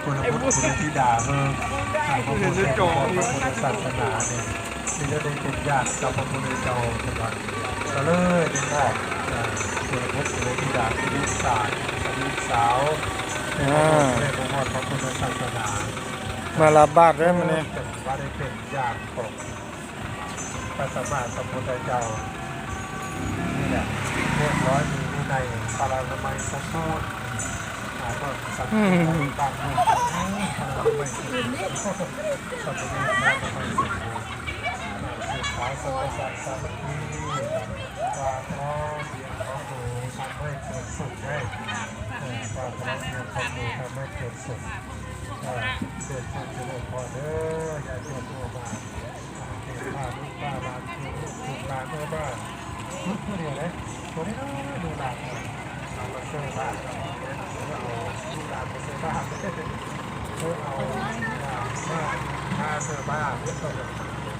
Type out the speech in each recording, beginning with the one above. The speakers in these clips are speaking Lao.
ຄຸນ ຄຸນທິດາເຮົາ ອ່າ ພະພຸດທະເຈົ້າ ພະພຸດທະສາສະໜານີ້ ມີແຕ່ໄດ້ເປັນຍາດກັບພະພຸດທະເຈົ້າ ເພິ່ນວ່າ ກໍເລີຍໄດ້ມອບ ອ່າ ຄຸນ ຄຸນທິດາ ຄືລູກຊາຍ ລູກສາວ ແຕ່ ອ່າ ບໍ່ຮອດພະພຸດທະສາສະໜາ ມາລາບາດເດີມື້ນີ້ ເພິ່ນວ່າໄດ້ເປັນຍາດຂອງ ພະສຳມາສຳພຸດທະເຈົ້າ ນີ້ແຫຼະ ຮຽບຮ້ອຍ ມີວິໄນ ພະລານາໄມສົມບູນ ອາ ເບິ່ງສັກ ອືມ ບາງເລື່ອງ ພະລານາໄມສົມບູນ ສາມະເນນພະລານາໄມສົມບູນ ອາ ສືບສານສັງຄະສາສະ ສາມັກຄີ ວ່າພໍ ທຳໃຫ້ເກີດສຸກໄດ້ ເອີ ຄວາມພະລັງງານຂອງໂຕທຳໃຫ້ເກີດສຸກ ເອີ ເຊີນ ເຊີນ ເຊີນ ຂໍເດີ ຍາດໂຍມຜູ້ມາ ເອີ ເປັນພາລູກພາຫຼານ ລູກຫຼານເອີ ມາ ທຸກຜູ້ດຽວເດ້ ບໍ່ໄດ້ດູຫຼານ ເອົາມາເຊີບ້ານ ເອົາລູກຫຼານມາເຊີບ້ານ ເອີ ເອົາ ມາ ມາເຊີບ້ານ ເອີ ມ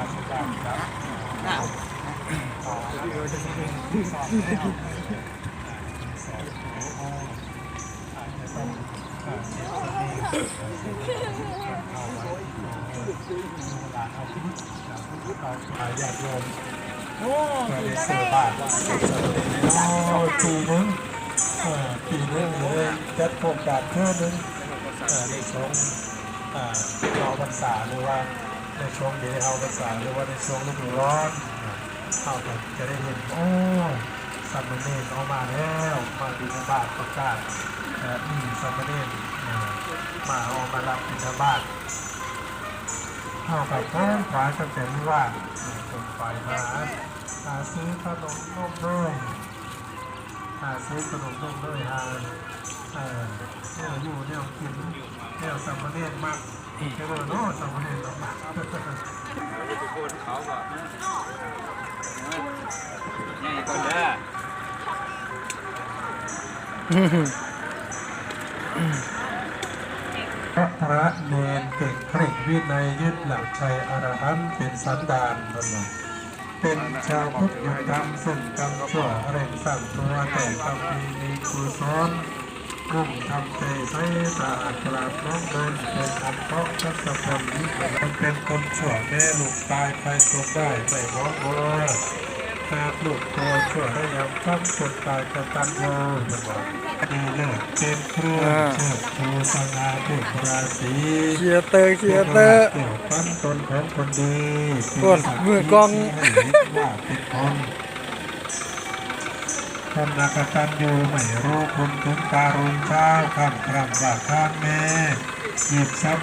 າເຊີບ້ານ ເອີ ຍາດໂຍມ ໂອ້ ໄດ້ເຊີບ້ານ ໂອ້ ປີໜຶ່ງ ເອີ ປີໜຶ່ງເລີຍ ຈັດໂຄງການເທື່ອໜຶ່ງ ເອີ ໃນຊ່ວງ ເອີ ເຂົ້າພັນສາ ຫຼືວ່າໃນຊ່ວງທີ່ເຂົ້າພັນສາ ຫຼືວ່າໃນຊ່ວງລະດູຮ້ອນ ເຮົາກໍຈະໄດ້ເຫັນ ໂອ້ ສາມະເນນອອກມາແລ້ວ ມາບິນທະບາດ ປະກາດ ເອີ ມີສາມະເນນ ເອີ ມາ ອອກມາຮັບບິນທະບາດ ເຮົາກໍຄ້ນຂວາຍຕັ້ງແຕ່ມື້ວານ ເອີ ຄົ້ນຂວາຍຫາ ຫາຊື້ຂະໜົມນົມເນີຍ ຫາຊື້ຂະໜົມນົມເນີຍ ຫາ ເອີ ແນວຢູ່ແນວກິນ ແນວສາມະເນນມັກ ເອີ ເນາະ ສາມະເນນເນາະ ໃຫຍ່ກ່ອນເດີ ພະເນນເຄັ່ງເຄັ່ງວິໄນ ຍຶດຫຼັກໄຊອະລະຫັນເປັນສັນດານ ເພິ່ນວ່າ ເປັນຊາວພຸດຢູ່ທຳ ເຊິ່ງກຳຊົ່ວເລັ່ງສ້າງຕົວ ແຕ່ກຳມີບຸນກຸສົນ ກຸ້ມທຳໃຈໃສ ສະອາດກຣາບນ້ອງເດີນ ເປັນອັນເພາະທັດສະພົນ ນີ້ກໍເປັນຄົນຊົ່ວ ແມ່ລູກຕາຍໄພສົມໄດ້ ໄດ້ຫອມບໍ່ ຫາກລູກຕົວຊົ່ວໄດ້ຍາມຄຳ ຄົນຕາຍກະຕັນຍູ ເພິ່ນວ່າ ດີເລີດເປັນເຄື່ອງ ອ່າ ເຊີດຊູສະຫງ່າເທບລາສີ ເຄຍເຕີ ເຄຍເຕີ ເປັນລາດແກ້ວປັນຕົນຂອງຄົນດີ ເປັນສັກຂີທີ່ໃຫ້ເຫັນວ່າເປັນຄົນ ຄົນອະກະຕັນຍູໄມ່ຮູ້ຄຸນ ເຖິງຕາລຸນເຊົ້າ ຄ້ຳຄຣຳວ່າທາງແມ່ ຫຍິບຊັບ